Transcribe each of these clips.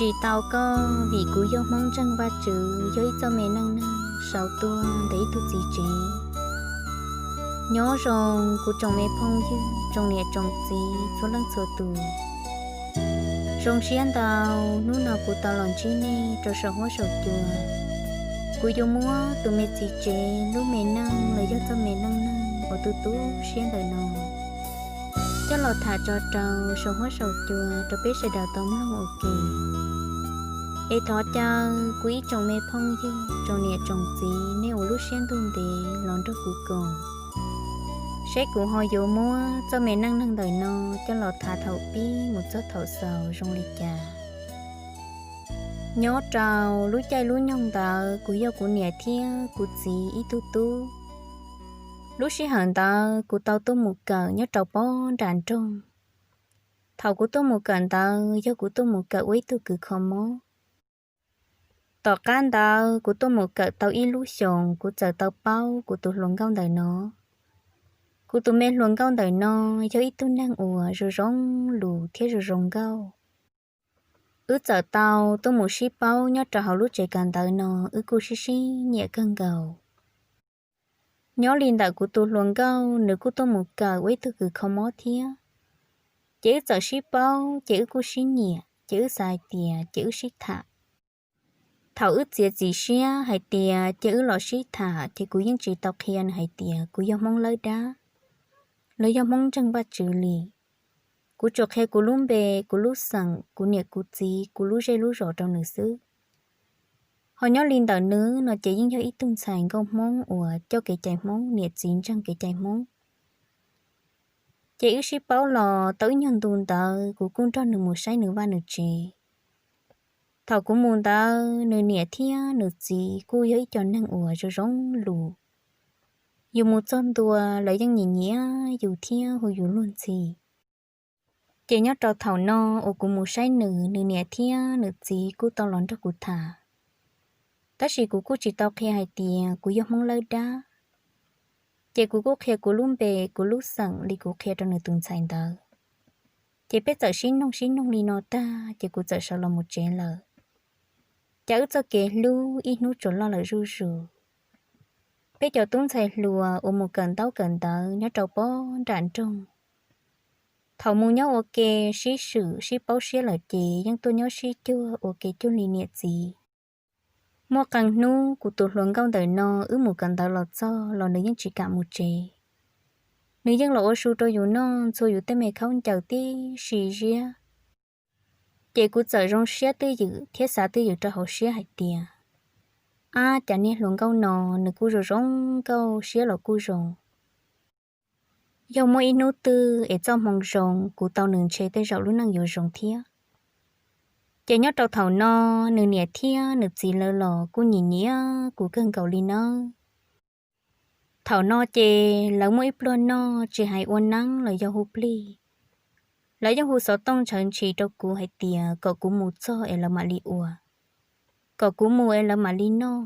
Tsis tau koj vim kuv yog Hmoob ntseeg Vajtswv, yog ib txoj me neej neeg sau tuaj ntawm ib tug txiv tsev. Nyob zoo kuv tsoom me phooj ywg, tsoom niam tsoom txiv txhua leej txhua tus. Zoo siab ntau hnub no kuv tau los ntsib nej rau saum huab saum cua. Kuv yuav muab tus me txiv tsev lub me neej los yog txoj me neej neeg uas tu tu siab ntawm no coj los tham tso rau saum huab saum cua rau peb sawv daws tau mloog ua ke. Es thov caw kuv ib tsoom me phooj ywg, tsoom niam tsoom txiv, nej ua lub siab ntuj ntev los nrog kuv koom, saib kuv ho yuav muab txoj me neej neeg ntawm no coj los tham thaum pib mus txog thaum xaus zoo li cas. Nyob rau lub caij lub nyoog ntawd kuv yog kuv niam thiab kuv txiv ib tug tub. Lub sij hawm ntawd kuv tau tuaj mus kawm nyob rau pob nram nroog. Thaum kuv tuaj mus kawm ntawd yog kuv tuaj mus kawm ua ib tug kws kho mob. Tom qab ntawd kuv tuaj mus kawm tau ib lub xyoos kuv txawm tau paub kuv tus hluas nkauj ntawm no. Kuv tus me hluas nkauj ntawm no yog ib tug neeg uas zoo zoo lus thiab zoo zoo nkauj. Wb txawm tau tuaj mus sib paub nyob rau hauv lub tsev kawm ntawv no, wb kuj sib sib nyiam kawg nkaus. Nyob li ntawm kuv tus hluas nkauj nws kuj tuaj mus kawm ua ib tug kws kho mob thiab. Ces wb txawm sib paub ces wb kuj sib nyiam, ces wb xav hais tias ces wb sib tham. Thaum wb txiav txim siab hais tias ces wb los sib tham ces kuv yeej tsis tau qhia nws hais tias kuv yog Hmoob lawb dab los yog Hmoob ntseeg Vajtswv li. Kuv tsuas qhia kuv lub npe, kuv lub xeem, kuv niam kuv txiv, kuv lub zej lub zos rau nws xwb. Ho nyob li ntawm nws no ces yeej yog ib tug ntxhais nkauj Hmoob uas coj kev cai Hmoob, niam txiv ntseeg kev cai Hmoob. Ces wb sib paub los tau ib nyuag ntu ntawd kuv kuj nrog nws mus saib nws vaj nws tsev. Thaum kuv mus ntawd nws niam thiab nws txiv kuj yog ib co neeg uas zoo zoo lus. Yus mus txog ntua lawv yeej nyiam nyiam yus thiab hu yus luag ntxhi. Ces nyob rau thaum no uas kuv mus saib nws, nws niam thiab nws txiv kuj tau los nrog kuv tham. Tab sis kuv kuj tsis tau qhia hais tias kuv yog Hmoob lawb dab. Ces kuv kuj qhia kuv lub npe, kuv lub xeem li kuv qhia rau nws tus ntxhais ntawd. Ces peb txawm sib noog sib noog li no tag ces kuv txawm sawv los mus tsev lawm. Cas wb txoj kev hlub ib hnub tsuas loj lawm zuj zus. Peb cov tub ntxhais hluas uas mus kawm ntaub kawm ntawv nyob rau pob nram nroog, thaum mus nyob ua ke sib swm sib paub siab lawm ces yeej tuaj nyob sib cuag ua ke cuag li niam txiv. Muaj qee hnub kuv tus hluas nkauj ntawm no wb mus kawm ntawv los txog los nws yeej tsis kam mus tsev. Nws yeej los ua su rau yus noj ntxhua yus tej me khaub ncaws tib si ziab. Ces kuv txawm zoo siab twj ywm thiab xav twj ywm rau hauv siab hais tias, ab, cas niag hluas nkauj no nws kuj zoo zoo nkauj siab los kuj zoo. Yog muaj ib hnub twg es txoj hmoo zoo kuv tau nws ntshe tej zaum lub neej yuav zoo thiab. Ces nyob rau thaum no, nws niam thiab nws txiv lawv los kuj nyiam nyiam kuv kawg nkaus li nawb. Thaum no ces lawv muaj ib pluag noj tsis hais ua neeb los yog hu plig, lawv yeej hu xov tooj ntshaw ntshis rau kuv hais tias kom kuv mus txog es lawv mam li ua, kom kuv mus es lawv mam li noj.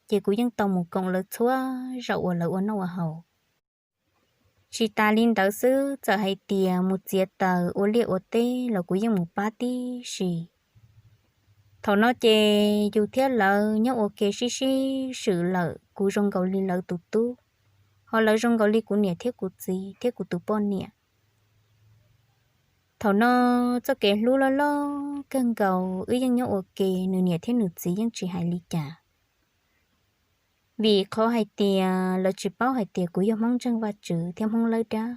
Ces kuv yeej tau mus koom lawv txhua zaum uas lawv ua noj ua haus. Tsis tas li ntawd xwb, txawm hais tias mus txiav taws ua liaj ua teb los kuv yeej mus pab tib si. Thaum no ces yus thiab lawv nyob ua ke sib sib swm lawm, kuv zoo nkaus li lawv tus tub, ho lawv zoo nkaus li kuv niam thiab kuv txiv thiab kuv tus poj niam. Thaum no txoj kev hlub loj loj kawg nkaus wb yeej nyob ua ke, nws niam thiab nws txiv yeej tsis hais li cas. Vim qhov hais tias lawv tsis paub hais tias kuv yog Hmoob ntseeg Vajtswv thiab Hmoob lawb dab,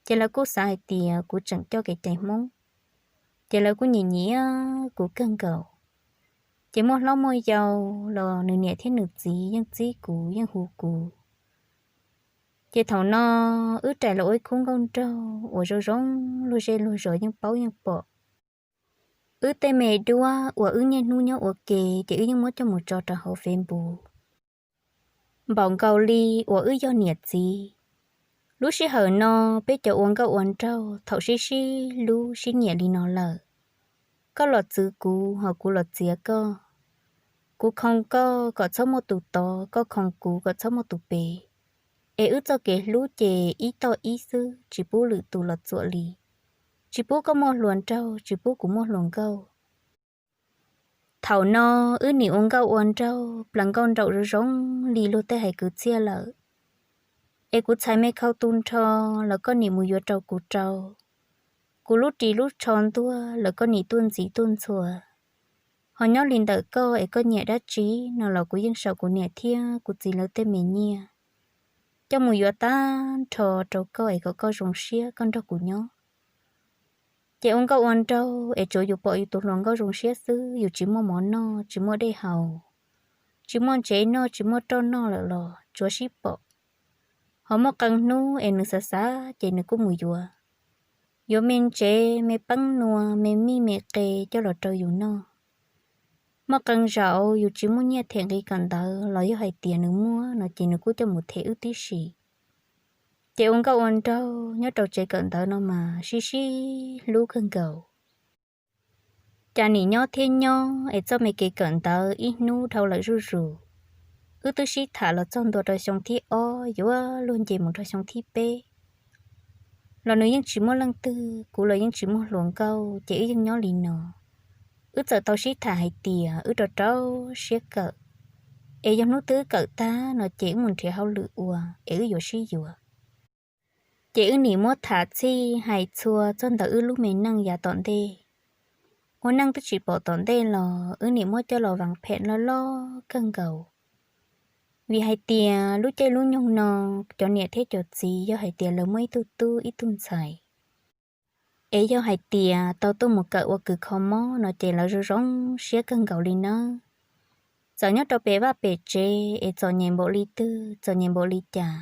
ces lawv kuj xav hais tias kuv tseem coj kev cai Hmoob, ces lawv kuj nyiam nyiam kuv kawg nkaus. Ces muaj hlob muaj yau los nws niam thiab nws txiv yeej txib kuv yeej hu kuv. Ces thaum no wb rais los ua ib khub nkauj nraug uas zoo zoo luag zej luag zos yeej paub yeej pom. Wb tej me duab uas wb niaj hnub nyob ua ke ces wb yeej muab coj mus tso rau hauv Facebook. Npaum nkaus li uas wb yog niam txiv. Lub sij hawm no peb cov ua nkauj ua nraug thaum sib sib hlub sib nyiam li no lawm, koj los txwv kuv ho kuv los txiav koj, kuv khoo koj kom txhob muaj tus tod, koj khoo kuv kom txhob muaj tus pem. Es wb txoj kev hlub ces ib toj ib xwb, tsis pub lwm tus los txuam li. Tsis pub koj muaj hluas nraug, tsis pub kuv muaj hluas nkauj. Thaum no wb nim ua nkauj ua nraug, plees nkauj nraum zoo zoo li luag tej hais kwv txhiaj lawm. Es kuv txhais me khau tu nrho los koj nim mus yuav rau kuv rau. Kuv lub ris lub tsho ntuag los koj nim tuaj ntxiv tuaj ntxhua. Ho nyob li ntawm koj es koj nyiam dab tsi no los kuv yeej saum kuv niam thiab kuv txiv lawv tej me nyiaj coj mus yuav tag nrho rau koj es kom koj zoo siab koj nrog kuv nyob. Ces ua nkauj ua nraug es tsuav yus pom yus tus hluas nkauj zoo siab xwb, yus tsis muaj mov noj, tsis muaj dej haus, tsis muaj ntsev noj, tsis muaj roj noj lawm los tsuav sib pom. Ho muaj qee hnub es nws xav xav ces nws kuj mus yuav. Yuav me ntsev, me peeb nua, me mij, me qe coj los rau yus noj. Muaj qee zaum yus tsis muaj nyiaj them nqi kawm ntawv los yog hais tias nws muaj no ces nws kuj coj mus them wb tib si. Ces ua nkauj ua nraug nyob rau tsev kawm ntawv no mas sib sib hlub kawg nkaus. Cas nim nyob thiab nyob es txoj me kev kawm ntawv ib hnub dhau lawm zuj zus. Wb twb sib tham los txog ntua rau xyoo thib ob yuav luag nce mus rau xyoo thib peb los nws yeej tsis muaj leej twg, kuv los yeej tsis muaj hluas nkauj, ces wb yeej nyob li no. Wb txawm tau sib tham hais tias wb rau rau siab kawm, es yog hnub twg wb kawm tag no ces wb mus nrhiav hauj lwm ua es wb yuav sib yuav. Ces wb nim muab tham txhij hais txhua txog ntawm wb lub me neej yav tom ntej. Ua neej twb tsis pom tom ntej los wb nim muab coj los vas phem loj loj kawg nkaus. Vim hais tias lub caij lub nyoog no cov niam thiab cov txiv yog hais tias lawv muaj ib tug tub ib tug ntxhais es yog hais tias tau tuaj mus kawm ua kws kho mob no ces lawv zoo zoo siab kawg nkaus li nawb. Txawm nyob rau pem vaj pem tsev es txom nyem npaum li twg, txom nyem npaum li cas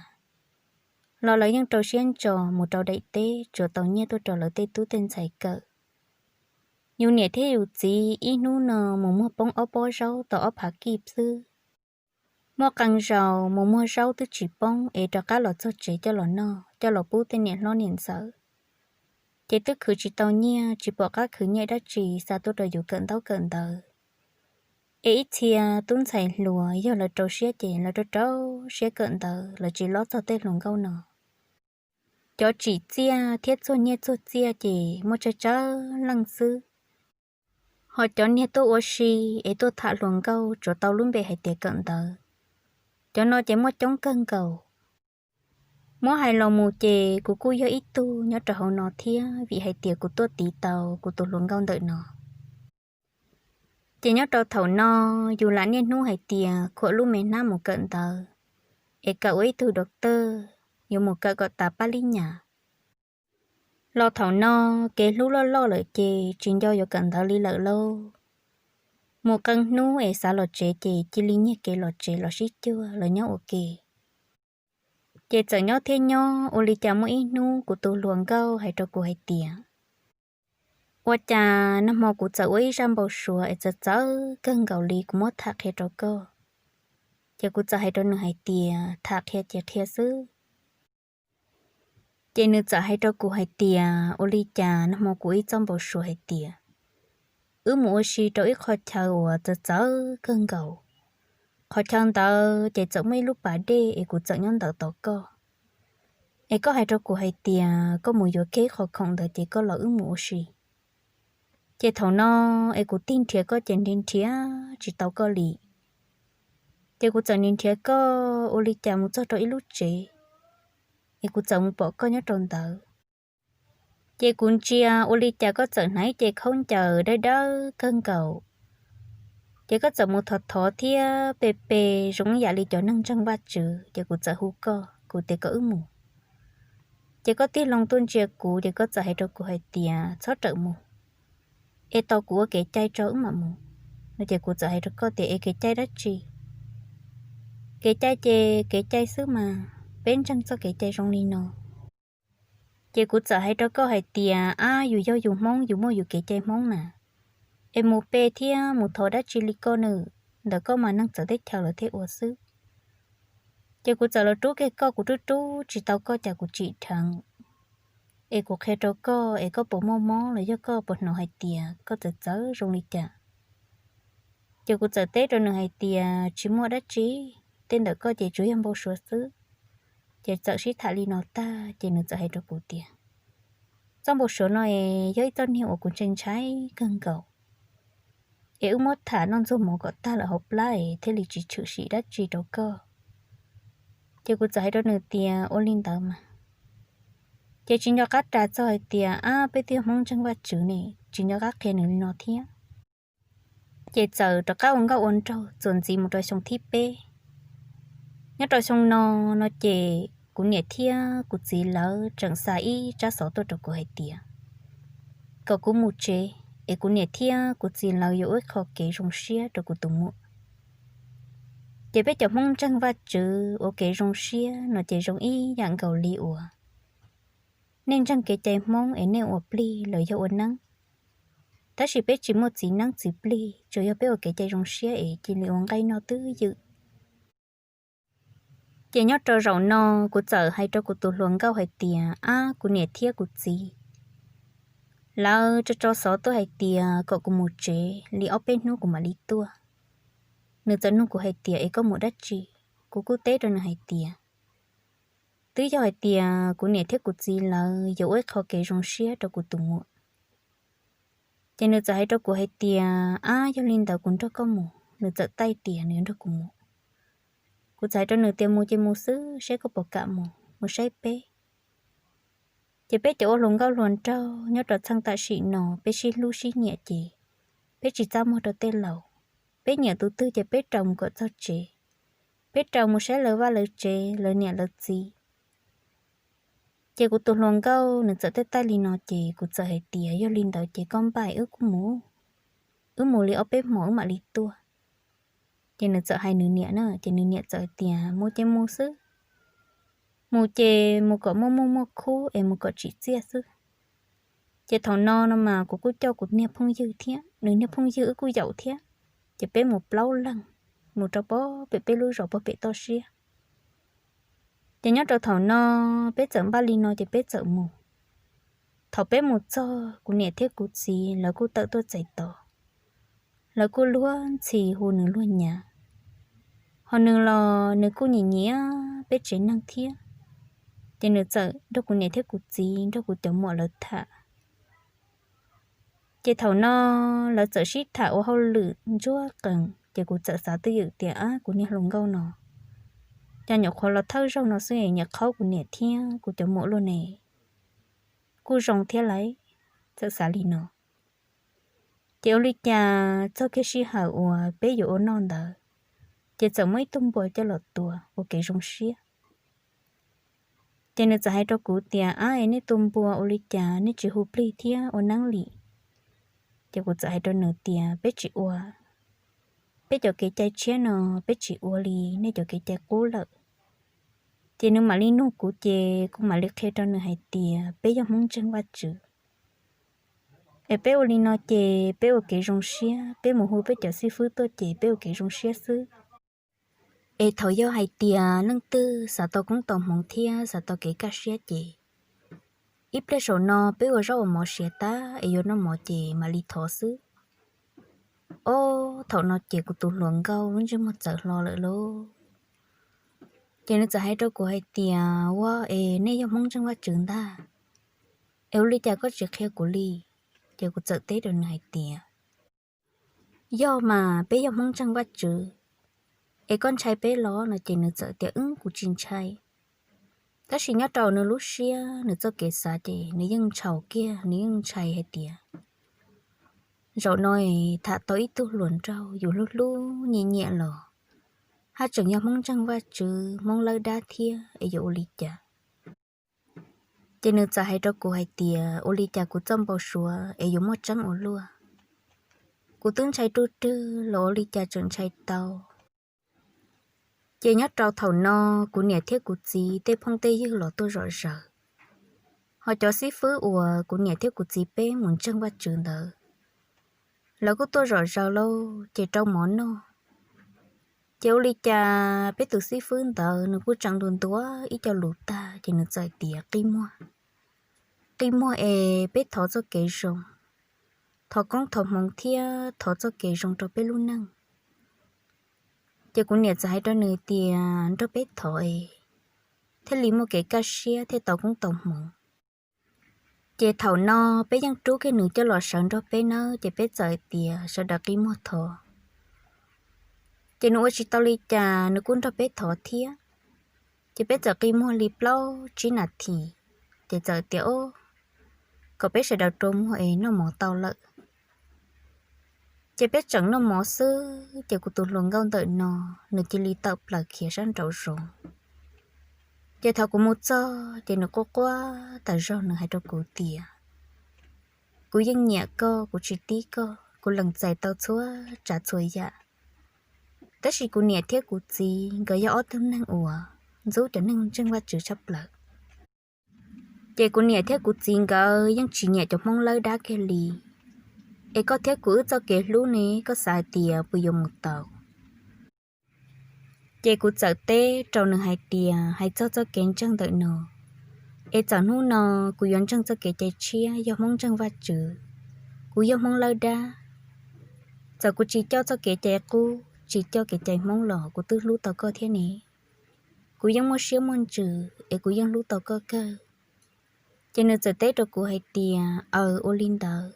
los lawv yeej rau siab ntso mus rau daim teb tsuav tau nyiaj tuaj rau lawv tej tub tej ntxhais kawm. Yus niam thiab yus txiv ib hnub no mus muag poob ob pob zaub tau ob phav kij xwb. Muaj qee zaus mus muag zaub twb tsis poob es rov qab los txog tsev coj los noj, coj los pub tej niam hlob niam ntxawm. Ces twb khwv tsis tau nyiaj, tsis pom qab khwv nyiaj dab tsi xa tuaj rau yus kawm ntaub kawm ntawv. Es ib txhia tub ntxhais hluas yog lawv rau siab ces lawv rau rau siab kawm ntawv, lawv tsis lob txog tej hluas nkauj no. Cov tsim txiaj thiab txuag nyiaj txuag txiaj ces muaj tsawg tsawg leej xwb. Ho cov niag tuaj ua si es tuaj tham hluas nkauj tsuas tau lub npe hais tias kawm ntawv, cov no ces muaj coob kawg nkaus. Muab hais los mus ces kuv kuj yog ib tug nyob rau hauv no thiab, vim hais tias kuv tuaj tiv tau kuv tus hluas nkauj ntawm no. Ces nyob rau thaum no, yus lam niaj hnub hais tias khuam lub me hnab mus kawm ntawv, es kawm ua ib tug doctor, yuav mus kawm kom tas pab lib nyam. Los thaum no, kev hlub loj loj lawm ces tsis nco yuav kawm ntawv li lawm lauj. Mus qee hnub es xav los tsev ces cia li nyiag kev los tsev los sib cuag los nyob ua ke. Ces txawm nyob thiab nyob, ua li cas muaj ib hnub kuv tus hluas nkauj hais rau kuv hais tias, ua cas nag hmo kuv txawm ua ib zaj npau suav es txawv txawv kawg nkaus li, kuv muab tham qhia rau koj. Ces kuv txawm hais rau nws hais tias, tham qhia ces qhia xwb. Ces nws txawm hais rau kuv hais tias, ua li cas nag hmo kuv ib txoj npau suav hais tias wb mus ua si rau ib qhov chaw uas txawv txawv kawg nkaus. Qhov chaw ntawd ces txawm muaj ib lub pas dej es kuv txawm nyob ntawd tos koj. Es koj hais rau kuv hais tias koj mus yuav kiag ib qho khoom ntawd ces koj los wb mus ua si. Ces thaum no es kuv tig nrhiav koj ces nrhiav nrhiav tsis tau koj li. Ces kuv txawm nrhiav nrhiav koj ua li cas mus txog rau ib lub tsev, es kuv txawm mus pom koj nyob rau ntawd. Ces kuv ntsia ua li cas koj txawm hnav ib ce khaub ncaws dawb dawb kawg nkaus. Ces koj txawm mus thov thov thiab pe pe zoo ib yam li cov neeg ntseeg Vajtswv, ces kuv txawm hu koj, kuv tias koj wb mus. Ces koj tig loo tuaj ntsia kuv, ces koj txawm hais rau kuv hais tias, txhob rawm mus, es tos kuv ua kev cai tso wb mam mus. No ces kuv txawm hais rau koj tias, es kev cai dab tsi? Kev cai ces kev cai xwb mas, peb ntseeg txoj kev cai zoo li no. Ces kuv txawm hais rau koj hais tias, ab, yus yog yus Hmoob, yus muaj yus kev cai Hmoob na, es mus pe thiab mus thov dab tsi li koj nws, ntawm koj mas neeg txawv teb chaws lawv thiaj ua xwb. Ces kuv txawm los rub kiag koj, kuv rub rub tsis tau koj cas kuv tsim dheev. Es kuv qhia rau koj es koj puas muaj mob los yog koj puas hnov hais tias koj txawv txawv zoo li cas? Ces kuv txawm teb rau nws hais tias, tsis muaj dab tsi, tej ntawm koj ces tsuas yog npau suav xwb. Ces txawm sib tham li no tag ces nws txawm hais rau kuv tias, txoj npau suav no es yog ib txoj niag uas kuv ntshai ntshai kawg nkaus. es wb muab tham noj ntxuag mov kom tag lawm hauv plab es thiaj li tsis tshwm sim dab tsi rau koj. Ces kuv txawm hais rau nws tias ua li ntawd mas. Ces tsis nco qab ras txog hais tias ab peb twb yog Hmoob ntseeg Vajtswv ne, tsis nco qab qhia nws li no thiab. Ces txawm rov qab ua nkauj ua nraug txuas ntxiv mus rau xyoo thib peb. Nyob rau xyoo no, no ces kuv niam thiab kuv txiv lawv tseem xa ib tsab xov tuaj rau kuv hais tias kom kuv mus tsev, es kuv niam thiab kuv txiv lawv yuav ua ib qho kev zoo siab rau kuv tus muam. Ces peb cov Hmoob ntseeg Vajtswv ua kev zoo siab no ces zoo ib yam nkaus li uas nej ntseeg kev cai Hmoob es nej ua plig los yog ua neeb. Tab sis peb tsis muaj txiv neeb txiv plig, tsuas yog peb ua kev cai zoo siab es cia li ua nqaij noj twj ywm. Ces nyob rau zaum no, kuv txawm hais rau kuv tus hluas nkauj hais tias ab kuv niam thiab kuv txiv lawv tso tso xov tuaj hais tias kom kuv mus tsev li ob peb hnub kuv mam li tuaj. Nws txawm nug kuv hais tias es koj mus dab tsi? Kuv kuj teb rau nws hais tias twb yog hais tias kuv niam thiab kuv txiv lawv yuav ua ib qho kev zoo siab rau kuv tus muam. Ces nws txawm hais rau kuv hais tias ab yog li ntawd kuv nrog koj mus. Nws txawm taij tias nws yuav nrog kuv mus. Kuv txawm hais rau nws tias mus ces mus xwb, saib koj puas kam mus, mus saib peb. Ces peb cov ua hluas nkauj hluas nraug nyob rau txheej tam sim no peb sib hlub sib nyiam ces peb tsis txaj muag rau tej laus. Peb nyiam tus twg ces peb raws mus kom txog tsev, peb raws mus saib lawv vaj lawv tsev lawv niam lawv txiv. Ces kuv tus hluas nkauj nws txawm taij taij li no ces kuv txawm hais tias yog li ntawd ces koj npaj wb kuj mus, wb mus li ob peb hmos wb mam li tuaj. Ces nws txawm hais nws niam na, ces nws niam txawm hais tias mus ces mus xwb, mus ces mus kom muaj muaj muaj khub es mus kom tsim txiaj xwb. Ces thaum no no mas kuv kuj coj kuv niag phooj ywg thiab, nws niag phooj ywg wb kuj yaum thiab. Ces peb mus plaub leeg, mus rau pem peb lub zos puag pem toj siab. Ces nyob rau thaum no peb txawm npaj li no ces peb txawm mus. Thaum peb mus txog kuv niam thiab kuv txiv lawv kuj tawm tuaj txais tos, lawv kuj luag ntxhi hu nws luag nyav. Ho nws los nws kuj nyiam nyiam peb tsev neeg thiab. Ces nws txawm nrog kuv niam thiab kuv txiv nrog kuv cov muam lawv tham. Ces thaum no lawv txawm sib tham ua hauj lwm ntsuag qees ces kuv txawm xav twj ywm tias ab kuv niag hluas nkauj no cas nyuam qhuav los thawj zaug no xwb es nyiam qhaub kuv niam thiab kuv cov muam luaj ne. Kuj zoo thiab lauj, txawm xav li no. Ces ua li cas txog kiag sij hawm uas peb yuav ua noj ntawd, ces txawm muaj ib tug npua coj los tua ua kev zoo siab. Ces nws txawm hais rau kuv tias ab es nej tua npua ua li cas nej tsis hu plig thiab ua neeb li? Ces kuv txawm hais rau nws tias peb tsis ua, peb cov kev cai tshiab no peb tsis ua li nej cov kev cai qub lawm. Ces nws mam li nug kuv ces kuv mam li qhia rau nws hais tias peb yog Hmoob ntseeg Vajtswv es peb ua li no ces peb ua kev zoo siab, peb mus hu peb cov xib fwb tuaj ces peb ua kev zoo siab xwb. Es thaum yog hais tias leej twg xav tau koob tau hmoov thiab xav tau kev kaj siab ces ib pliag saum no peb ua zaub ua mov siav tag es yuav noj mov ces mam li thov xwb. Ob, thaum no ces kuv tus hluas nkauj lub ntsej muag txawm hlo lawm lauj. Ces nws txawm hais rau kuv hais tias ua es nej yog Hmoob ntseeg Vajtswv ntag, es ua li cas koj tsis qhia kuv li? Ces kuv txawm teb rau nws hais tias yog mas peb yog Hmoob ntseeg Vajtswv, es koj ntshai peb los no? Ces nws txawm tias wb, kuv tsis ntshai. Tab sis nyob rau nws lub siab nws txoj kev xav ces nws yeej ntshai kiag, nws yeej ntshai hais tias zaum no tham tau ib tug hluas nraug yus hlub hlub nyiam nyiam los haj tseem yog Hmoob ntseeg Vajtswv, Hmoob lawb dab thiab es yuav ua li cas. Ces nws txawm hais rau kuv hais tias ua li cas kuv txoj npau suav es yuav muaj tseeb ua luaj. Kuv twb ntshai ruj rwg los ua li cas tseem ntshai tau. Ces nyob rau thaum no kuv niam thiab kuv txiv tej phooj tej ywg los tuaj zom zaws, ho cov xib fwb uas kuv niam thiab kuv txiv peb mus ntseeg Vajtswv ntawd lawv kuj tuaj zom zaws lauj, ces rau mov noj. Ces ua li cas peb tus xib fwb ntawd nws kuj tseem ntuas ntuas ib co lus tag ces nws txawm tias qi muag, qi muag es peb thov txoj kev zoo, thov koob thov hmoov thiab thov txoj kev zoo rau peb lub neej. Ces kuv niam txawm hais rau nws tias nrog peb thov es thiaj li muaj kev kaj siab thiaj tau koob tau hmoov. Ces thaum no peb yeej rub kiag nws coj los sawv nrog peb nawb, ces peb txawm tias sawv daws qi muag thov. Ces nws ua tsis tau li cas, nws kuj nrog peb thov thiab. Ces peb txawm qi muag li plaub tsib nas this, ces txawm tias, Ob, kom peb sawv daws rua muag es noj mov tau lawm. Ces peb tseem noj mov xwb, ces kuv tus hluas nkauj ntawm no, nws cia li tawm plaws khiav sab nraum zoov. Ces thaum kuv mus txog, ces nws quaj quaj tas zog, nws hais rau kuv tias, Kuv yeej nyiam koj, kuv tsis tib koj, kuv lees txais tau txhua tsav txhua yam. Tab sis kuv niam thiab kuv txiv nkawd yog ob tug neeg uas ntxub cov neeg ntseeg Vajtswv tshaj plaws. Ces kuv niam thiab kuv txiv nkawd yeej tsis nyiam cov Hmoob lawb dab kiag li. Es koj thiab kuv wb txoj kev hlub ne, koj xav hais tias puas yuav mus tau? Ces kuv txawm teb rau nws hais tias, Hais txog txoj kev ntseeg ntawm no, es txawm hnub no kuv yuav ntseeg txoj kev cai tshiab yog Hmoob ntseeg Vajtswv, kuv yog Hmoob lawb dab, txawm kuv tsis coj txoj kev cai qub, tsis coj kev cai Hmoob los kuv twb hlub tau koj thiab ne. Kuv yeej muaj siab muaj ntsws es kuv yeej hlub tau koj kawg. Ces nws txawm teb rau kuv hais tias, Aws, ua li ntawd.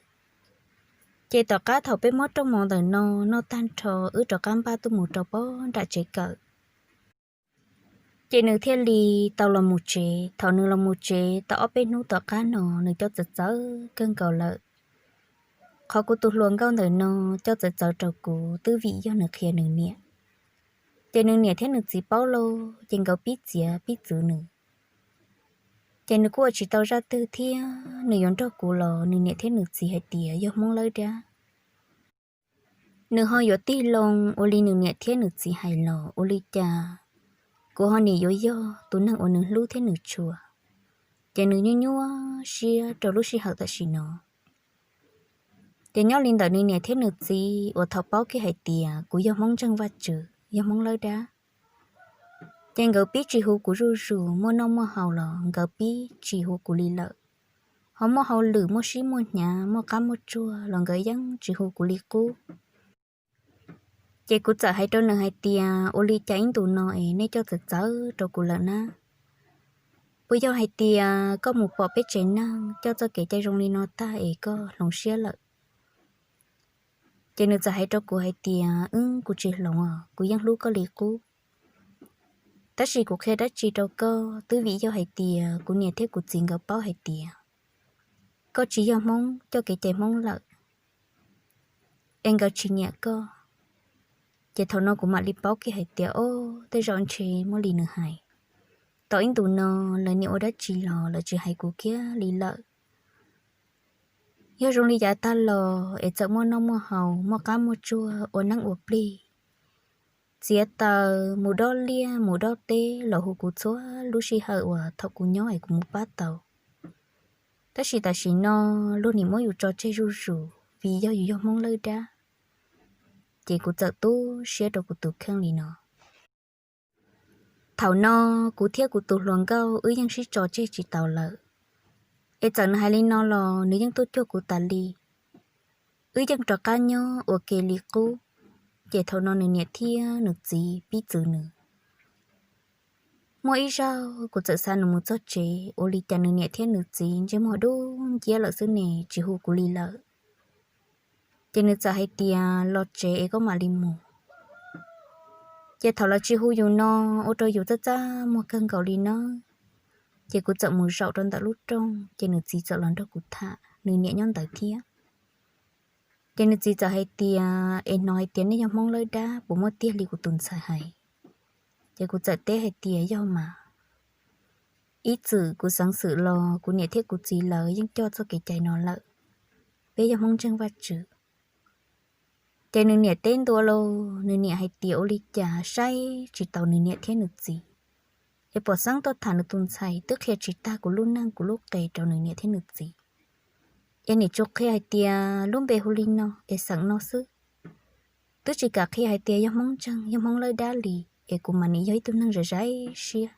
Ces tom qab thaum peb muab rooj mov ntawm no noj tag nrho, wb rov qab npaj tuaj mus rau pob nram tsev kawm. Ces nws thiaj li tau los mus tsev. Thaum nws los mus tsev tau ob peb hnub tom qab no, nws coj txawv txawv kawg nkaus lawm. Qhov kuv tus hluas nkauj ntawm no coj txawv txawv rau kuv twb vim yog nws qhia nws niam. Ces nws niam thiab nws txiv paub lauj, ces nkawd pib txiav pib txwv nws. Ces nws kuj ua tsis tau zaj twg thiab, nws yuav nrog kuv los nws niam thiab nws txiv hais tias yog Hmoob lawb dab. Nws ho yuav tig loo ua li nws niam thiab nws txiv hais los ua li cas kuv ho nim yuav yog tus neeg uas nws hlub thiab nws tshua. Ces nws nyuaj nyuaj siab rau lub sij hawm tam sim no. Ces nyob li ntawm nws niam thiab nws txiv uas thaum paub kiag hais tias kuv yog Hmoob ntseeg Vajtswv, yog Hmoob lawb dab, ces nkawd pib tsis hu kuv zuj zus, muaj noj muaj haus los nkawd pib tsis hu kuv li lawm. Ho muaj hauj lwm, muaj sib muaj hnyav, muaj qab muaj tsuag los nkawd yeej tsis hu kuv li qub. Ces kuv txawm hais rau nws hais tias, Ua li cas ib ntus no es nej coj txawv txawv rau kuv lawm na? Puas yog hais tias koj mus pom peb tsev neeg coj txoj kev cai zoo li no tag es koj hloov siab lawm? Ces nws txawm hais rau kuv hais tias, Wb, kuv tsis hloov os, kuv yeej hlub koj li qub. Tab sis kuv qhia dab tsi rau koj twb vim yog hais tias kuv niam thiab kuv txiv nkawd paub hais tias koj tsis yog Hmoob coj kev cai Hmoob lawm, es nkawd tsis nyiam koj. Ces thaum no kuv mam li paub kiag hais tias, Ob, tej zaum ntshe muaj li nws hais. Tau ib ntus no lawv niam ua dab tsi los lawv tsis hais kuv kiag li lawm. Yog zoo li yav tag los es txawm muaj noj muaj haus, muaj qab muaj tsuag, ua neeb ua plig, txiav taws, mus dob liaj mus dob teb los hu kuv txhua lub sij hawm uas thaum kuv nyob es kuv mus pab tau. Tab sis tam sim no luag nim muab yus tso tseg zuj zus vim yog yus yog Hmoob lawb dab. Ces kuv txawm tu siab rau kuv tus kheej li no. Thaum no kuv thiab kuv tus hluas nkauj wb yeej sib tso tseg tsis taus lawm. Es txawm nws hais li no los nws yeej tuaj cuag kuv tas li. Wb yeej rov qab nyob ua ke li qub. Ces thaum no nws niam thiab nws txiv pib txwv nws. Muaj ib zaug kuv txawm xa nws mus txog tsev, ua li cas nws niam thiab nws txiv ntsej muag dub nciab lawm xwb ne, tsis hu kuv li lawm. Ces nws txawm hais tias, Los tsev es koj mam li mus. Ces thaum lawv tsis hu yus no, ua rau yus txaj txaj muag kawg nkaus li no. Ces kuv txawm mus zaum rau ntawm lub rooj, ces nws txiv txawm los nrog kuv tham, nws niam nyob ntawd thiab. Ces nws txiv txawm hais tias, Es hnov hais tias nej yog Hmoob lawb dab, puas muaj tiag li kuv tus ntxhais hais? Ces kuv txawm teb hais tias, Yog mas. Ib txwm kuv xeev xwm los kuv niam thiab kuv txiv lawv yeej coj txoj kev cai no lawm. Peb yog Hmoob ntseeg Vajtswv. Ces nws niam teb ntua lauj, nws niam hais tias, Ua li cas saib tsis taus nws niam thiab nws txiv, es pom xeeb tuaj tham nws tus ntxhais twb qhia tsis tag kuv lub neej kuv lub qe rau nws niam thiab nws txiv. Es nim tsuas qhia hais tias lub npe hu li no es xeem no xwb, twb tsis kam qhia hais tias yog Hmoob ntseeg yog Hmoob lawb dab li, es kuv mas nim yog ib tug neeg zais zais siab.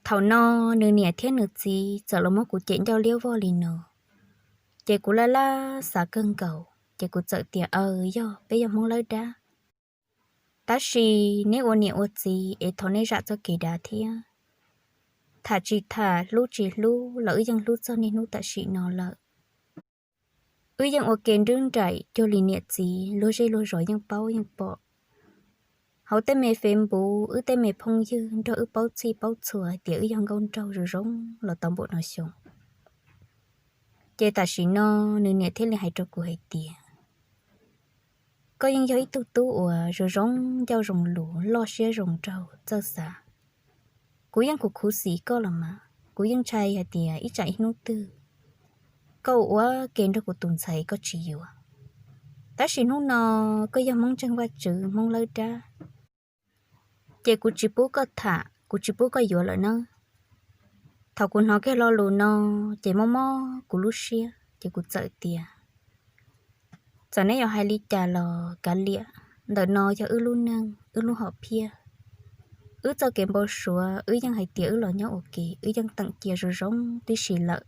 Thaum no nws niam thiab nws txiv txawm los muab kuv cem ncauj liab vog li no. Ces kuv laj laj xav kawg nkaus, ces kuv txawm tias, Aws, yog peb yog Hmoob lawb dab, tab sis neb ua niam ua txiv es thov neb zam txoj kev dav thiab. Tham tsis tham, hlub tsis hlub los wb yeej hlub txog niaj hnub tam sim no lawm. Wb yeej ua ke nrwb nraim cuag li niam txiv, luag zej luag zos yeej paub yeej pom. Hauv tej me Facebook, wb tej me phooj ywg nrog wb paub txhij paub txhua hais tias wb yog nkauj nraug zoo zoo los tau npaum no xyoo. Ces tam sim no nws niam thiaj li hais rau kuv hais tias, koj yeej yog ib tug tub uas zoo zoo ncauj zoo lus, loj siab zoo nraug txawj xav. Kuv yeej khuv khuv xim koj los mas, kuv yeej ntshai hais tias ib tsam ib hnub twg koj ua ua ke nrog kuv tus ntxhais koj tsis yuav. Tab sis hnub no koj yog Hmoob ntseeg Vajtswv, Hmoob lawb dab, ces kuv tsis pub koj tham, kuv tsis pub koj yuav lawm nawb. Thaum kuv hnov kiag lo lus no, ces mob mob kuv lub siab, ces kuv txawm tias, txawm neb yuav hais li cas los kav liam, ntawm no yog wb lub neej, wb lub hom phiaj. Wb txoj kev npau suav, wb yeej hais tias wb los nyob ua ke, wb yeej teem cia zoo zoo tib si lawm.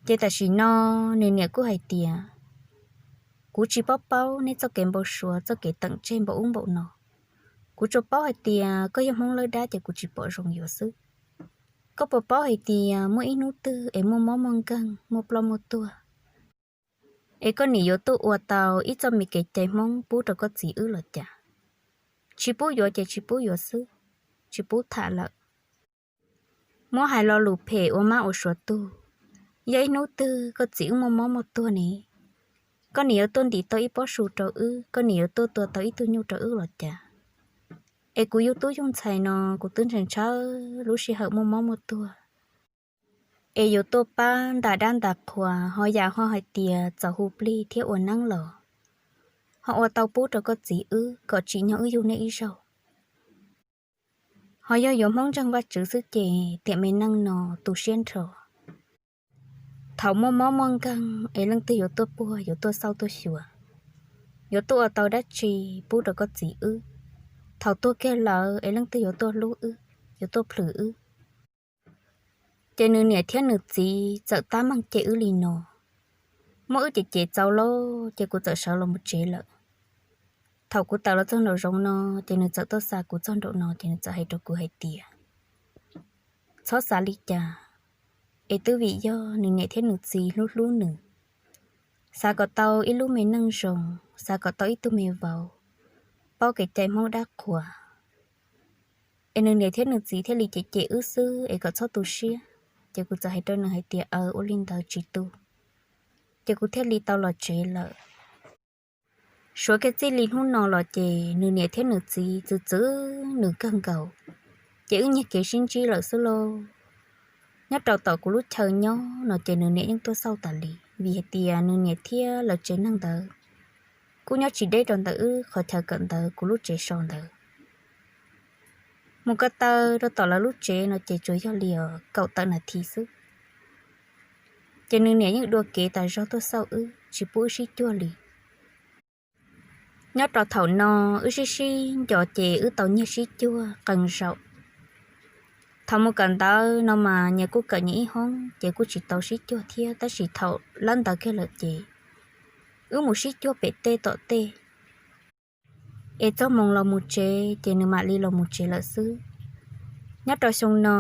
Ces tam sim no nws niam kuj hais tias, kuv tsis paub paub neb txoj kev npau suav, txoj kev teem tseg npaum ub npaum no. Kuv tsuas paub hais tias koj yog Hmoob lawb dab ces kuv tsis pom zoo yuav xwb. Koj puas paub hais tias muaj ib hnub twg es muaj mob muaj nkeeg, muaj ploj muaj tuag, es koj nim yuav tuaj ua tau ib txoj me kev cai Hmoob pub rau koj txiv wb los cas? Tsis pub yuav ces tsis pub yuav xwb, tsis pub tham lawm. Muab hais lo lus phem ua mab ua suav tug. Yog ib hnub twg koj txiv wb muaj mob muaj tuag ne, koj nim yuav tuaj ntim tau ib pob su rau wb, koj nim yuav tuaj tua tau ib tug nyuj rau wb los cas? Es kuv yug tub yug ntxhais no kuv twb ntshaw ntshaw lub sij hawm muaj mob muaj tuag, es yuav tuaj pab nta dab nta qhua, ho yam ho hais tias txaus hu plig thiab ua neeb los ho ua tau pub rau koj txiv wb kom tsim nyog wb yug nej ib zaug. Ho yog yuav Hmoob ntseeg Vajtswv xwb ces tiam me neej no tu siab nrho. Thaum muaj mob muaj nkeeg es leej twg yuav tuaj puag, yuav tuaj xauj tuaj xyuas, yuav tuaj ua tau dab tsi pub rau koj txiv wb? Thaum tuag kiag lawm es leej twg yuav tuaj hlub wb, yuav tuaj plhws wb? Ces nws niam thiab nws txiv txawm tab meeg cem wb li no. Muab wb cem cem txaus lawm ces kuv txawm sawv los mus tsev lawm. Thaum kuv tawm los txog nraum zoov no, ces nws txawm tuaj xa kuv txog nraum no, ces nws txawm hais rau kuv hais tias, txhob xav li cas, es twb vim yog nws niam thiab nws txiv hlub hlub nws, xav kom tau ib lub me neej zoo, xav kom tau ib tug me vauv, paub kev cai Hmoob dab qhuas, es nws niam thiab nws txiv thiaj li cem cem wb xwb es kom txhob tu siab. Ces kuv txawm hais rau nws hais tias, aws, ua li ntawd tsis tu. Ces kuv thiaj li tau los tsev lawm. Suav kiag txij li hnub no los ces nws niam thiab nws txiv txwv txwv nws kawg nkaus, ces wb nyiag kev sib ntsib lawm xwb lauj. Nyob rau tom kuv lub chaw nyob no ces nws niam yeej tuaj xauj tas li, vim hais tias nws niam thiab lawv tsev neeg ntawd kuj nyob tsis deb rau ntawm wb qhov chaw kawm ntawv kuv lub tsev so ntawd. Mus ko taw rau tom lawv lub tsev no ces tsuas yog li kaum tawm nas this xwb. Ces nws niam yeej dua kev tas zog tuaj xauj wb, tsis pub wb sib cuag li. Nyob rau thaum no wb sib sib nco ces wb tau nyiag sib cuag qee zaum. Thaum mus kawm ntawv no mas nyias kuj kawm nyias ib hoob ces kuj tsis tau sib cuag thiab, tab sis thaum lab ntawv kiag lawm ces wb mus sib cuag pem tej tom tej. Es txog moos los mus tsev ces nws mam li los mus tsev lawm xwb. Nyob rau xyoo no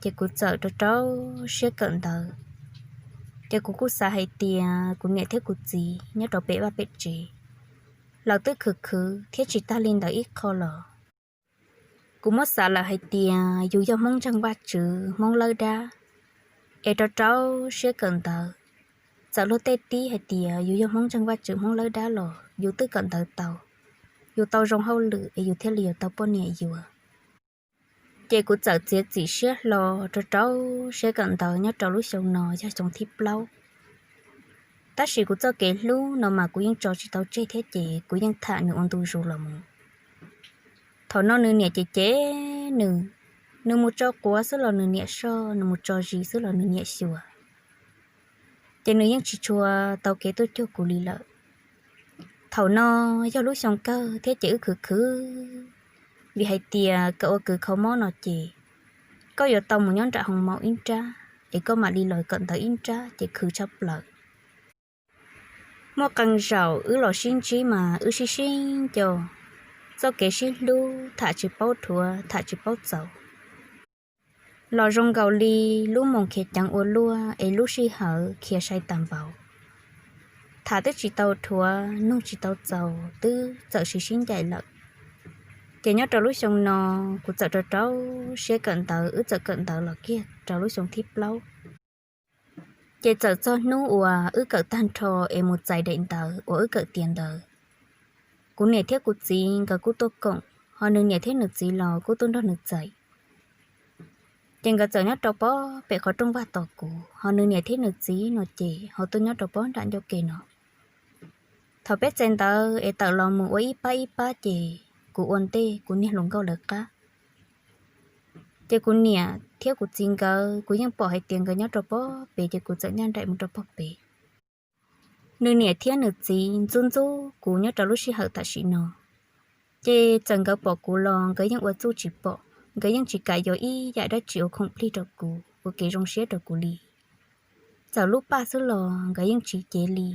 ces kuv txawm rau rau siab kawm ntawv, ces kuv kuj xav hais tias kuv niam thiab kuv txiv nyob rau pem vaj pem tsev, lawv twb khwv khwv thiab tsis tag li ntawd ib qho los. Kuv muab xav lawm hais tias yus yog Hmoob ntseeg Vajtswv, Hmoob lawb dab, es rau rau siab kawm ntawv. Txawm luag tej tib hais tias yus yog Hmoob ntseeg Vajtswv, Hmoob lawb dab los yus twb kawm ntawv tau, yus tau zoo hauj lwm es yus thiaj li yuav tau poj niam yuav. Ces kuv txawm txiav txim siab hlo rau rau siab kawm ntawv nyob rau lub xyoo no yog xyoo thib plaub. Tab sis kuv txoj kev hlub no mas kuv yeej tso tsis tau tseg thiab ces kuv yeej tham nws ua ntu zus los mus. Thaum no nws niam ces cem nws, nws mus tso quav xwb los nws niam soj, nws mus tso zis xwb los nws niam xyuas. Ces nws yeej tsis tshua tau kev tuaj cuag kuv li lawm. Thaum no yog lub xyoo kawg thiab ces wb khwv khwv, vim hais tias kawm ua kws kho mob no ces koj yuav tau mus nyob nram hoo maum ib nrab es koj mam li los kawm ntawv ib nrab ces khwv tshaj plaws. Muaj qee zaum wb los sib ntsib mas wb sib sib nco, txoj kev sib hlub tham tsis paub dhuav tham tsis paub txaus. Los zoo nkaus li lub moos khiav ceev ua luaj es lub sij hawm khiav sai tas npaum. Tham twb tsis tau dhuav, nug tsis tau txaus, twb txawm sib sib ncaim lawm. Ces nyob rau lub xyoo no, kuv txawm rau rau siab kawm ntawv, wb txawm kawm ntawv los kiag rau lub xyoo thib plaub. Ces txawm txog hnub uas wb kawm tag nrho es mus txais daim ntawv uas wb kawm tiav ntawd, kuv niam thiab kuv txiv nkawd kuj tuaj koom, ho nws niam thiab nws txiv los kuj tuaj nrog nws txais. Ces nkawd txawm nyob rau pob pem qhov rooj vag tos kuv, ho nws niam thiab nws txiv no ces ho tuaj nyob rau pob nram ncauj ke no. Thaum peb txais ntawv es tawm los mus ua ib pab ib pab ces kuv ua ntej kuv niag hluas nkauj lawv qab. Ces kuv niam thiab kuv txiv nkawd, kuv yeej pom hais tias nkawd nyob rau pob pem, ces kuv txawm ncaj nraim mus rau pob pem. Nws niam thiab nws txiv ntxub ntxub kuv nyob rau lub sij hawm tam sim no, ces txawm nkawd pom kuv los nkawd yeej ua txuj tsis pom, nkawd yeej tsis kam yuav ib yam dab tsi ua khoom plig rau kuv, ua kev zoo siab rau kuv li. Txawm lub paj xwb los nkawd yeej tsis cev li.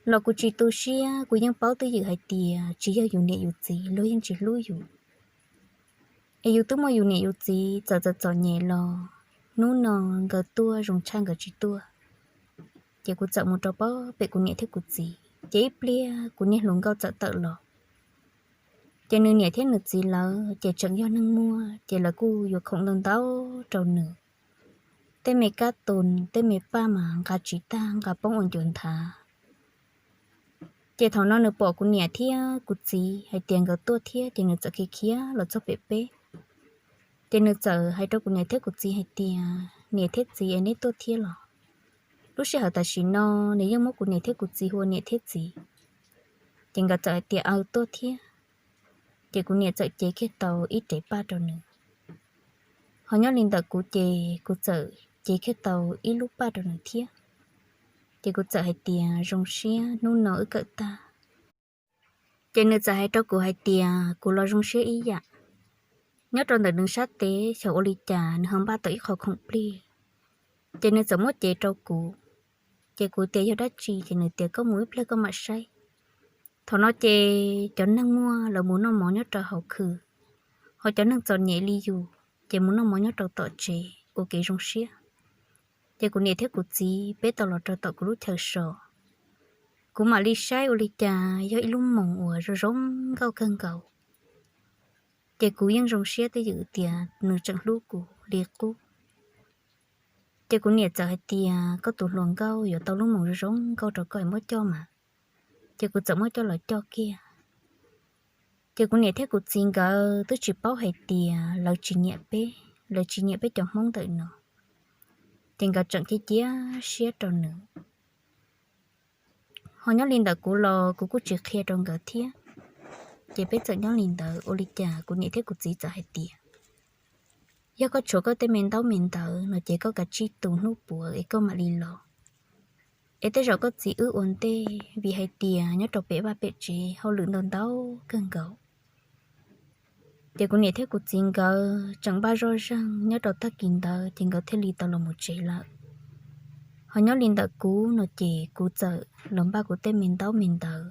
Los kuv tsis tu siab, kuv yeej paub twj ywm hais tias tsis yog yus niam yus txiv, luag yeej tsis hlub yus. Es yus twb muaj yus niam yus txiv, txawm txom txom nyem los hnub no nkawd tuaj zoo tshaj nkawd tsis tuaj. Ces kuv txawm mus rau pob pem kuv niam thiab kuv txiv, ces ib pliag kuv niag hluas nkauj txawm tawm los. Ces nws niam thiab nws txiv lawv ces tseem yog neeg muaj, ces lawv kuj yuav khoom ntau ntau rau nws. Tej me kab tus, tej me paj mas nqa tsis tag, nqa poob ua ncuav nthav. Ces thaum no nws pom kuv niam thiab kuv txiv hais tias nkawd tuaj thiab, ces nws txawm khiav khiav los txog pem peb. Ces nws txawm hais rau kuv niam thiab kuv txiv hais tias, niam thiab txiv es neb tuaj thiab los? Lub sij hawm tam sim no nws yeej muab kuv niam thiab kuv txiv hu ua niam thiab txiv. Ces nkawd txawm hais tias aw tuaj thiab. Ces kuv niam txawm cev kiag tau ib rev paj rau nws. Ho nyob li ntawm kuv ces kuv txawm cev kiag tau ib lub paj rau nws thiab. Ces kuv txawm hais tias zoo siab hnub no wb kawm tag. Ces nws txawm hais rau kuv hais tias kuv los zoo siab ib yam. Nyob rau ntawm nws sab teb xyov ua li cas nws ho npaj tau ib qho khoom plig, ces nws txawm muab cev rau kuv. Ces kuv tias yog dab tsi, ces nws tias koj mus ib pliag koj mam saib. Thaum no ces cov neeg muaj lawv mus noj mov nyob rau hauv khw, ho cov neeg txom nyem li yus ces mus noj mov nyob rau tom tsev ua kev zoo siab. Ces kuv niam thiab kuv txiv peb tau los rau tom kuv lub chaw so. Kuv mam li saib ua li cas yog ib lub moos uas zoo zoo nkauj kawg nkaus. Ces kuv yeej zoo siab twj ywm tias nws tseem hlub kuv li qub. Ces kuv niam txawm hais tias koj tus hluas nkauj yuav tau lub moos zoo zoo nkauj rau koj es muab coj mas. Ces kuv txawm muab coj los coj kiag. Ces kuv niam thiab kuv txiv nkawd twb tsis paub hais tias lawv tsis nyiam peb, lawv tsis nyiam peb cov Hmoob ntawm no. Ces nkawd tseem cia cia siab rau nws. Ho nyob li ntawm kuv los kuv kuj tsis qhia rau nkawd thiab. Ces peb txawm nyob li ntawd ua li cas kuv niam thiab kuv txiv txawm hais tias yog koj tshuav koj tej me ntaub me ntawv no ces koj kav tsij tu hnub puav es koj mam li los. Es tej zaum koj txiv wb ua ntej, vim hais tias nyob rau pem vaj pem tsev hauj lwm ntau ntau kawg nkaus. Ces kuv niam thiab kuv txiv nkawd tseem npaj zoj zeeg nyob rau tag kis ntawd ces nkawd thiaj li tau los mus tsev lawm. Ho nyob li ntawm kuv no ces kuv txawm los npaj kuv tej me ntaub me ntawv.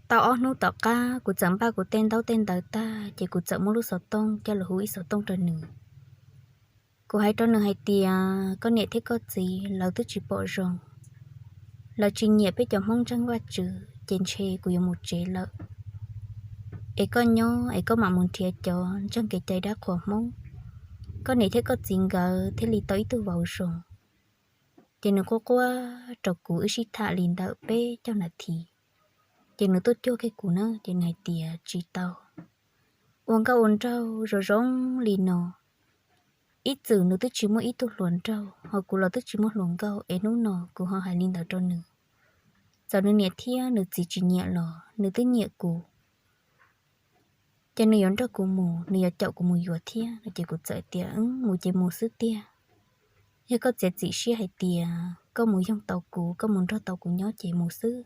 Tau ob hnub tom qab kuv txawm npaj kuv tej ntaub tej ntawv tag ces kuv txawm muab lub xov tooj coj los hu ib xov tooj rau nws. Kuv hais rau nws hais tias koj niam thiab koj txiv lawv twb tsis pom zoo, lawv tsis nyiam peb cov Hmoob ntseeg Vajtswv ces ntshe kuv yuav mus tsev lawm. Es koj nyob es koj mam mus nrhiav cov ntseeg kev cai dab qhuas Hmoob, koj niam thiab koj txiv nkawd thiaj li tau ib tug vauv zoo. Ces nws quaj quaj rau kuv wb sib tham li ntawm peb caug nas this, ces nws tuaj cuag kiag kuv na ces nws hais tias tsis tau. Ua nkauj ua nraug zoo zoo li no, ib txwm nws twb tsis muaj ib tug hluas nraug ho kuv los twb tsis muaj hluas nkauj es hnub no kuv ho hais li ntawd rau nws. Txawm nws niam thiab nws txiv tsis nyiam los nws twb nyiam kuv. Ces nws yuav nrog kuv mus, nws yuav caum kuv mus yuav thiab no ces kuv txawm tias mus ces mus xwb tiag. Yog koj txiav txim siab hais tias koj mus yoog tau kuv, koj mus nrog tau kuv nyob ces mus xwb.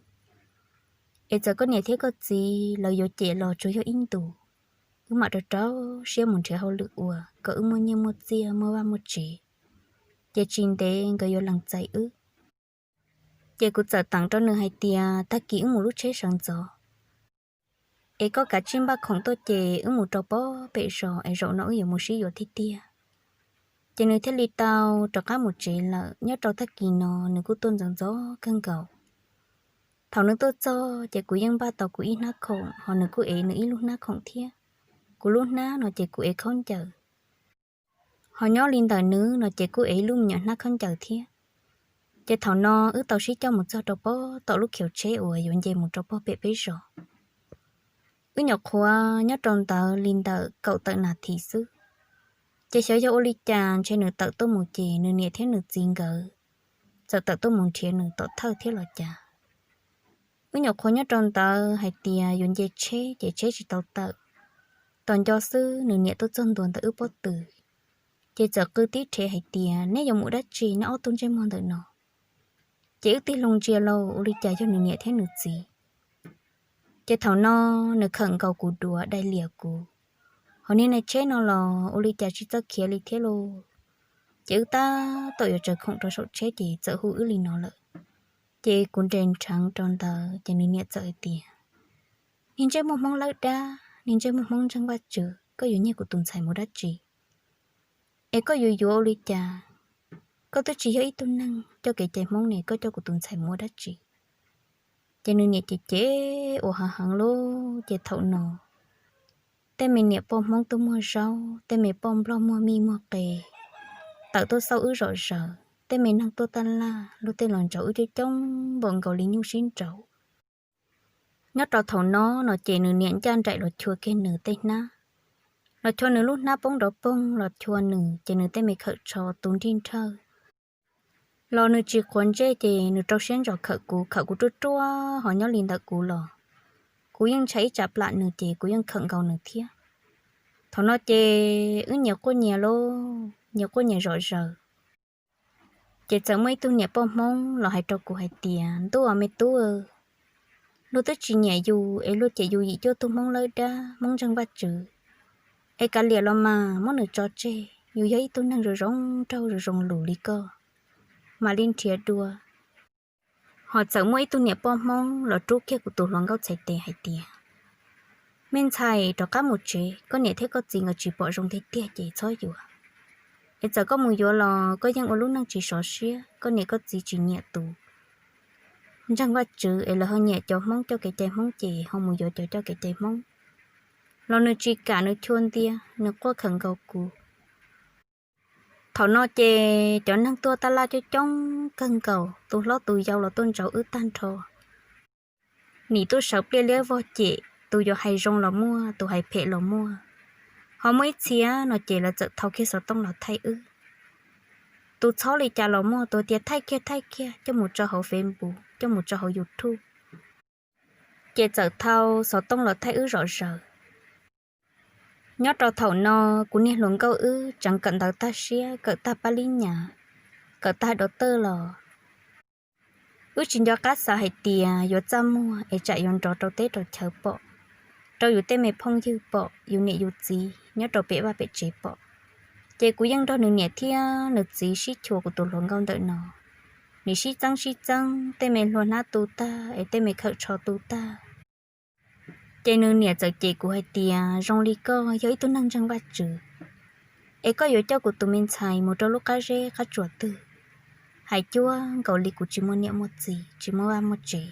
Es txawm koj niam thiab koj txiv lawv yuav cem los tsuas yog ib ntus, wb mam rau rau siab mus nrhiav hauj lwm ua kom wb muaj nyiaj muaj txiaj muaj vaj muaj tsev, ces tsis ntev nkawd yuav lees txais wb. Ces kuv txawm teem rau nws hais tias tag kis wb mus lub tsheb sawv ntxov, es koj kav tsij npaj khoom tuaj ces wb mus rau pob pem zos es zaum no wb yuav mus sib yuav tiag tiag. Ces nws thiaj li tau rov qab mus tsev lawm. Nyob rau tag kis no nws kuj tuaj ntxov ntxov kawg nkaus. Thaum nws tuaj txog ces kuv yeej npaj tau kuv ib hnab khoom, ho nws kuj ev nws ib lub hnab khoom thiab. Kuv lub hnab no ces kuv ev khaub ncaws, ho nyob li ntawm nws no ces kuj ev ib lub me nyuam hnab khaub ncaws thiab. Ces thaum no wb tau sib coj mus txog rau pem tom lub khiv tsheb uas yuav nce mus rau pog pem peb zos. Wb nyuam qhuav nyob rau ntawd li ntawm kaum tawm nas this xwb, ces xyov yog ua li cas ntshe nws tawm tuaj mus ces nws niam thiab nws txiv nkawd txawm tawm tuaj mus nrhiav nws tom thawj thiab los cas. Wb nyuam qhuav nyob rau ntawd hais tias yuav nce tsheb ces tsheb tsis tau tawm. Tos nco xwb nws niam tuaj txog ntua ntawm wb pob tw, ces txawm qw tib rhe hais tias, neb yuav mus dab tsi neb ob tug ntsej muag ntawm no? Ces wb tig loo ntsia lauj, ua li cas yog nws niam thiab nws txiv. Ces thaum no nws khawm nkaus kuv duav dai liam kuv, hos niag nai tsheb no los ua li cas tsis txawj khiav li thiab lauj. Ces wb tab tom yuav tsaws khoom rau saum tsheb ces txawm hu wb li no lawm. Ces kuv nres nrheev rau ntawd ces nws niam txawm hais tias, niag ntsej muag Hmoob lawb dab, niag ntsej muag Hmoob ntseeg Vajtswv, koj yuav nyiag kuv tus ntxhais mus dab tsi? Es koj yuav yuav ua li cas? Koj twb tsis yog ib tug neeg coj kev cai Hmoob ne, koj coj kuv tus ntxhais mus ua dab tsi? Ces nws niam ces cem ua heev heev lauj. Ces thaum no tej me niam poj Hmoob tuaj muag zaub, tej me poj Nplog muag mij muag qe, tawm tuaj xauj wb zom zaws, tej me neeg tuaj taj laj luag tej los ntsaum wb coob coob npaum nkaus li nyuj sib nraus. Nyob rau thaum no no ces nws niam ncaj nraim los chua kiag nws tej hnab, los chua nws lub hnab poob nrov poog, los chua nws ces nws tej me khawm tsho tu nrig nrhawj. Los nws tsis quav ntsej ces nws rau siab ntsos khawm kuv, khawm kuv ruaj ruaj ho nyob li ntawm kuv los kuv yeej ntshai ib tsam plam nws ces kuv yeej khawm nkaus nws thiab. Thaum no ces wb nyias quaj nyias lauj, nyias quaj nyias zom zaws. Ces txawm muaj ib tug niam poj Hmoob los hais rau kuv hais tias, ntuj, me tub, luag twb tsis nyiam yus es luag cem yus yim cuaj tug Hmoob lawb dab, Hmoob ntseeg Vajtswv, es kav liam los mas muab nws tso tseg, yus yog ib tug neeg zoo zoo nraug zoo zoo lus li koj, mam li nrhiav dua. Ho txawm muaj ib tug niam poj Hmoob los rub kiag kuv tus hluas nkauj txhais tes hais tias, me ntxhais, rov qab mus tsev, koj niam thiab koj txiv nkawd tsis pom zoo tiag tiag ces txhob yuav. Es txawm koj mus yuav los koj yeej ua lub neej tsis sov siab, koj niam koj txiv tsis nyiam tus ntseeg Vajtswv es lawv ho nyiam cov Hmoob coj kev cai Hmoob ces ho mus yuav cov coj kev cai Hmoob. Los nws tsis kam, nws chua ntiag, nws quaj khawm nkaus kuv. Thaum no ces cov neeg tuaj taj laj coob coob kawg nkaus, tus hlob tus yau los tuaj ntsaum wb tag nrho. Nim tuaj sawv pliaj liab vog cem, tus yuav hais zoo los muaj, tus hais phem los muaj. Ho muaj ib txhia no ces lawv txawm thau kiag xov tooj los thaij wb. Tus txhob li cas los muaj, tus tias thaij kiag thaij kiag coj mus tso hauv Facebook, coj mus tso hauv YouTube. Ces txawm thau xov tooj los thaij wb zom zaws. Nyob rau thaum no, kuv niag hluas nkauj wb tseem kawm ntawv tag siab, kawm tag pab lib nyas, kawm tag dov tawj los wb tsis nco qab xav hais tias yuav txaj muag es tsam yuav nrov rau teb rau chaw pom, rau yus tej me phooj ywg pom, yus niam yus txiv nyob rau pem vaj pem tsev pom. Ces kuv yeej nrog nws niam thiab nws txiv sib chua kuv tus hluas nkauj ntawm no, nim sib txeeb sib txeeb, tej me hlua hnab tu tag es tej me khawm tsho tu tag. Ces nws niam txawm cem kuv hais tias, zoo li koj yog ib tug neeg ntseeg Vajtswv, es koj yuav coj kuv tus me ntxhais mus rau lub qab zeb qab tsuas twg? Hais cuag nkaus li kuv tsis muaj niam muaj txiv, tsis muaj vaj muaj tsev.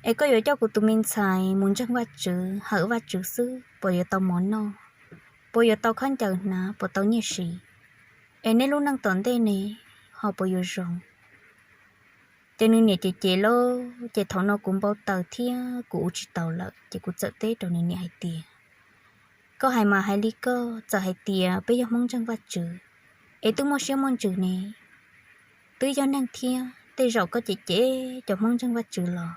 Es koj yuav coj kuv tus me ntxhais mus ntseeg Vajtswv, hawm Vajtswv xwb, puas yuav tau mov noj, puas yuav tau khaub ncaws hnav, puas tau nyiaj siv? Es neb lub neej tom ntej ne ho puas yuav zoo? Ces nws niam cem cem lauj, ces thaum no kuv npau taws thiab kuv ua tsis taus lawm, ces kuv txawm teb rau nws niam hais tias, koj hais mas hais li koj, txawm hais tias peb yog Hmoob ntseeg Vajtswv, es twb muaj siab muaj ntsws ne, twb yog neeg thiab, tej zaum koj cem cem cov Hmoob ntseeg Vajtswv los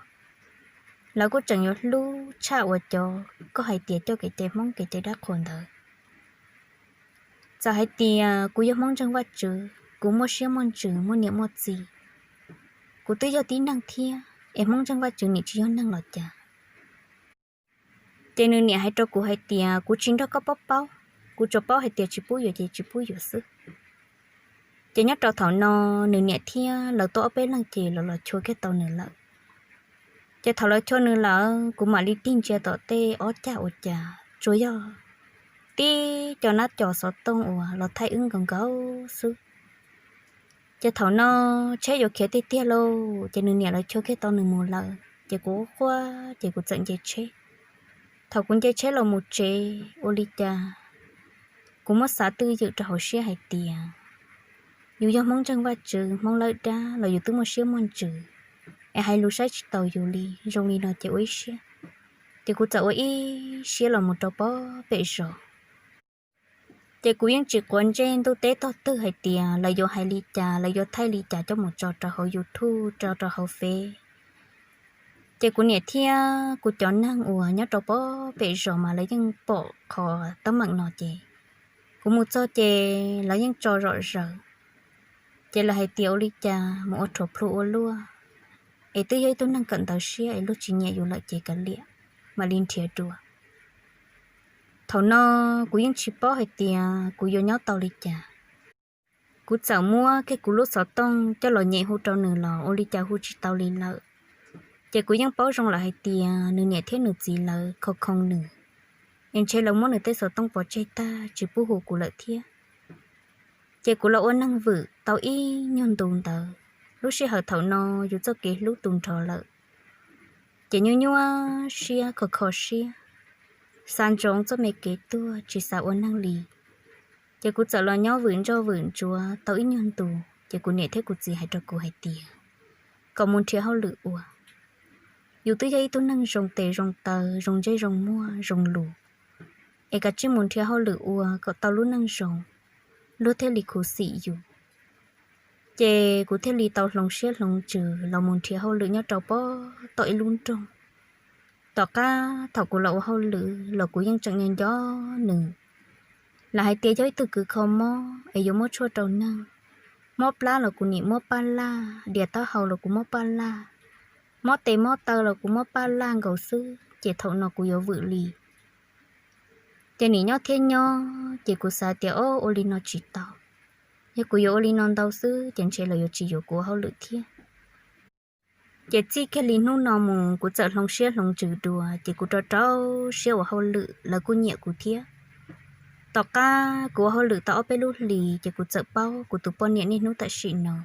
lawv kuj tseem yuav hlub tshaj uas cov koj hais tias coj kev cai Hmoob kev cai dab qhuas ntawd. Txawm hais tias kuv yog Hmoob ntseeg Vajtswv, kuv muaj siab muaj ntsws, muaj niam muaj txiv, kuv twb yog tib neeg thiab, es Hmoob ntseeg Vajtswv nim tsis yog neeg los cas? Ces nws niam hais rau kuv hais tias, kuv tsis nrog koj paub paub, kuv tsuas paub hais tias tsis pub yuav ces tsis pub yuav xwb. Ces nyob rau thaum no, nws niam thiab lawv tuaj ob peb leeg ces los los chua kiag tau nws lawm. Ces thaum lawv chua nws lawm, kuv mam li tig ntsia tom tej ob cag ua cas tsuas yog tib cov nab cov xov tooj uas los thaij wb nkaus nkaus xwb. Ces thaum no tsheb yuav khiav tiag tiag lauj, ces nws niam lawv chua kiag tau nws mus lawm, ces kuv quaj quaj ces kuv txawm nce tsheb. Thaum kuv nce tsheb los mus tsev ua li cas kuv muab xav twj ywm rau hauv siab hais tias yus yog Hmoob ntseeg Vajtswv, Hmoob lawb dab los yus twb muaj siab muaj ntsws, es hais lus saib tsis taus yus li, zoo li no ces ua ib siab. Ces kuv txawm ua ib siab los mus rau pob pem zos. Ces kuv yeej tsis quav ntsej ntuj teb tog twg hais tias lawv yuav hais li cas, lawv yuav thaij li cas coj mus tso rau hauv YouTube, tso rau hauv Fev. Ces kuv niam thiab kuv cov neeg uas nyob rau pob pem zos mas lawv yeej pom qhov teeb meem no ces kuv mus txog ces lawv yeej tso zom zaws. Ces lawv hais tias ua li cas mus ua rhuav plhu ua luaj, es twb yog ib tug neeg kawm ntawv siab es luag tsis nyiam yus lawm ces kav liam, mam li nrhiav dua. Thaum no kuv yeej tsis paub hais tias kuv yuav nyob tau li cas. Kuv txawm muab kiag kuv lub xov tooj coj los nyem hu rau nws los ua li cas hu tsis tau li lawm. Ces kuv yeej paub zoo lawm hais tias nws niam thiab nws txiv lawv khoo khoo nws, es ntshe lawv muab nws tej xov tooj pov tseg tag tsis pub hu kuv lawm thiab. Ces kuv los ua neeg vwm tau ib nyuag ntus ntawd. Lub sij hawm thaum no yus txoj kev hlub tu nrho lawm, ces nyuaj nyuaj siab kho kho siab, xav ntsoov txoj me kev tuag tsis xav ua neeg li. Ces kuv txawm los nyob vwm ntsoj vwm ntsuav tau ib nyuag ntus ces kuv niam thiab kuv txiv hais rau kuv hais tias kom mus nrhiav hauj lwm ua. Yus twb yog ib tug neeg zoo tes zoo taw, zoo ntsej zoo muag zoo lus, es kav tsij mus nrhiav hauj lwm ua kom tau lub neej zoo, luag thiaj li khuv xim yus. Ces kuv thiaj li tau hloov siab hloov ntsws los mus nrhiav hauj lwm nyob rau pob tom ib lub nroog. Tom qab thaum kuv los ua hauj lwm los kuv yeej tseem nco nco nws. Lawv hais tias yog ib tug kws kho mob es yuav muab tshuaj rau neeg. Mob plab los kuv nim muab paj laj, dias taub hau los kuv muab paj laj, mob tes mob taw los kuv muab paj laj nkaus xwb ces thaum no kuv yuav vwm li. Ces nim nyob thiab nyob ces kuv xav tias o, ua li no tsis tau. Yog kuv yuav ua li no ntau xwb ces ntshe lawv yuav tsis yuav kuv ua hauj lwm thiab. Ces txij kiag li hnub no mus kuv txawm hloov siab hloov ntsws dua ces kuv rau rau siab ua hauj lwm, lawv kuj nyiam kuv thiab. Tom qab kuv ua hauj lwm tau ob peb lub hlis ces kuv txawm paub kuv tus poj niam niaj hnub tam sim no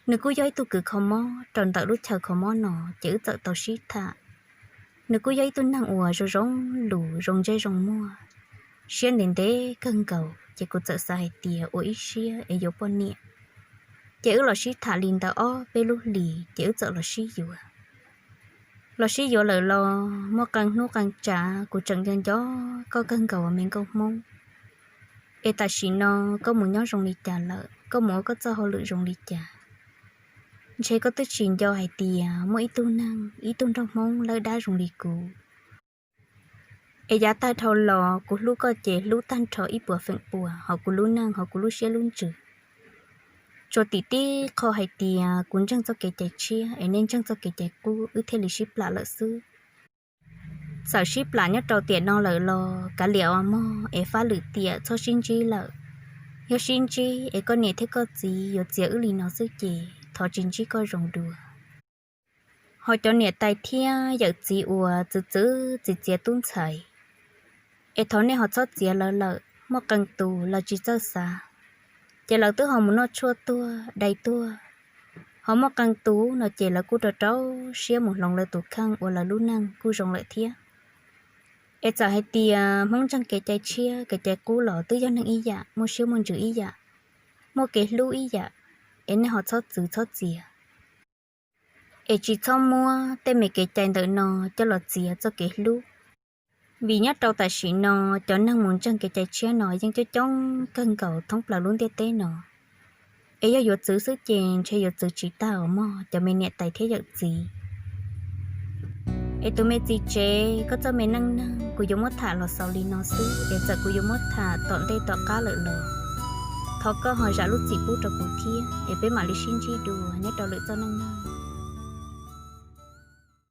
nws kuj yog ib tug kws kho mob rau ntawm lub chaw kho mob no, ces wb txawm tau sib tham. Nws kuj yog ib tug neeg uas zoo zoo lus, zoo ntsej zoo muag, siab ntev ntev kawg nkaus, ces kuv txawm xav hais tias ua ib siab es yuav poj niam. Ces wb los sib tham li ntawd ob peb lub hlis ces wb txawm los sib yuav. Los sib yuav lawm los muaj qee hnub qee tsav kuv tseem nco nco koj kawg nkaus me nkauj Hmoob. Es tam sim no koj mus nyob zoo li cas lawm, koj mus ua koj txoj hauj lwm zoo li cas? Ntshe koj twb tsis nco hais tias muaj ib tug neeg, ib tug nraug Hmoob lawb dab zoo li kuv, es yav tag dhau los kuv hlub koj ces hlub tag nrho ib puas feem pua hauv kuv lub neej, hauv kuv lub siab lub ntsws. Tsuas tim tib qho hais tias kuv ntseeg txoj kev cai tshiab es nej ntseeg txoj kev cai qub wb thiaj li sib plam lawm xwb. Txawm sib plam nyob rau tiam no lawm los kav liam os mog, es fab lwm tiam txhob sib ntsib lawm. Yog sib ntsib es koj niam thiab koj txiv yuav txiav wb li no xwb ces thov tsis ntsib koj zoo dua. Ho cov niam tais thiab yawm txiv uas txwv txwv txiv txiav tub ntxhais, es thov nej ho txhob txiav lawv lawm. Muaj qee tus lawv tsis txawj xav, ces lawv twb ho mus noj tshuaj tuag dai tuag. Ho muaj qee tus no ces lawv kuj rau rau siab mus hloov lawv tus kheej ua lawv lub neej kuj zoo lawm thiab. Es txawm hais tias Hmoob ntseeg kev cai tshiab kev cai qub los twb yog neeg ib yam, muaj siab muaj ntsws ib yam, muaj kev hlub ib yam, es nej ho txhob txwv txhob txiav, es tsis txhob muab tej me kev cai ntawm no coj los txiav txoj kev hlub. Vim nyob rau tam sim no cov neeg mus ntseeg kev cai tshiab no yeej coob coob kawg nkaus thoob plaws lub ntiaj teb no. Es yog yuav txwv xwb ces ntshe yuav txwv tsis tag os mog cov me niam tais thiab yawm txiv. Es tus me txiv tsev, koj txoj me neej neeg kuv yuav muab tham los xaus li no xwb, es txawm kuv yuav muab tham tom ntej tom qab lawm los thov koj ho zam lub txim pub rau kuv thiab, es peb mam li sib ntsib dua nyob rau lwm txoj neej neeg.